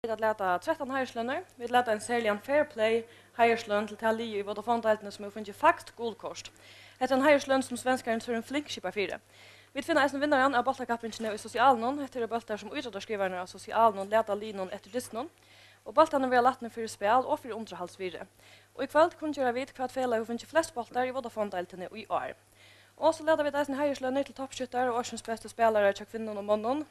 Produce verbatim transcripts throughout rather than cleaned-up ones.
Vit at lata trettan heiðurslønir. Vit lata ein serligan Fair Play heiðursløn til tað liðið í Vodafone-deildini, sum hevur fingið faxt gul kort. Hetta er ein heiðursløn, sum svenskarin Søren Flink skipar fyri. Vit finna eisini vinnaran av bóltakappingini í Sosialinum. Hetta eru bóltar, sum ítróttarskrivararnir á Sosialinum lata liðnum eftir dystinum, og bóltarnir verða latnir fyri spæl og fyri undirhaldsvirði. Og í kvøld kunngera vit, hvat felag hevur fingið flest bóltar í Vodafone-deildini í ár. Og so lata vit eisini heiðurslønir til toppskjúttar og ársins bestu spælarar hjá kvinnum og monnum.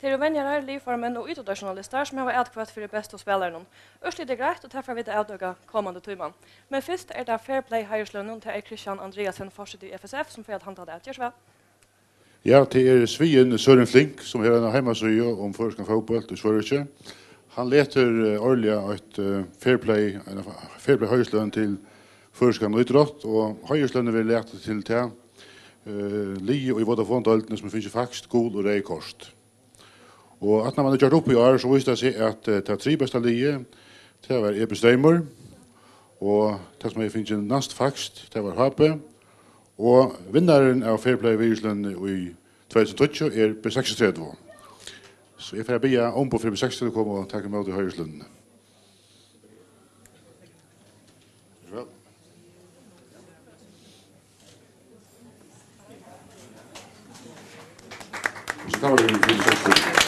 Tað eru venjarar, liðformenn og ítróttarjournalistar, sum hava atkvøtt fyri bestu spælarunum. Úrslitið er greitt, og tað fara vit at avdøka komandi tíman. Men fyrst er tað Fair Play heiðurslønin, og tað er Kristian Andreasen, forseti í F S F, sum fer at handa tað. Ger so væl. Ja, tað er sviðin Søren Flink, sum hevur eina heimasíðu um føroyskan fótbólt í Svøríki. Hann letur, eh, árliga eitt, eh, Fair Play, eina fa-, Fair Play heiðursløn til føroyskan ítrótt, og heiðurslønin verður latin til tað, eh, liðið í Vodafone-deildini, sum hevur fingið faxt gul og reyð kort. Og aftan á man er gjørt upp í ár, so vísir tað seg, at, eh, tað triðja besta liðið, tað var E B Streymur, og tað, sum hevði fingið næst faxt, tað var H B, og vinnarin av Fair Play virðislønini í tvey túsund og tíggju er B seksogtretivu. So eg fari at biðja umboð fyri B seksogtretivu koma og taka ímóti heiðurslønini. So kann man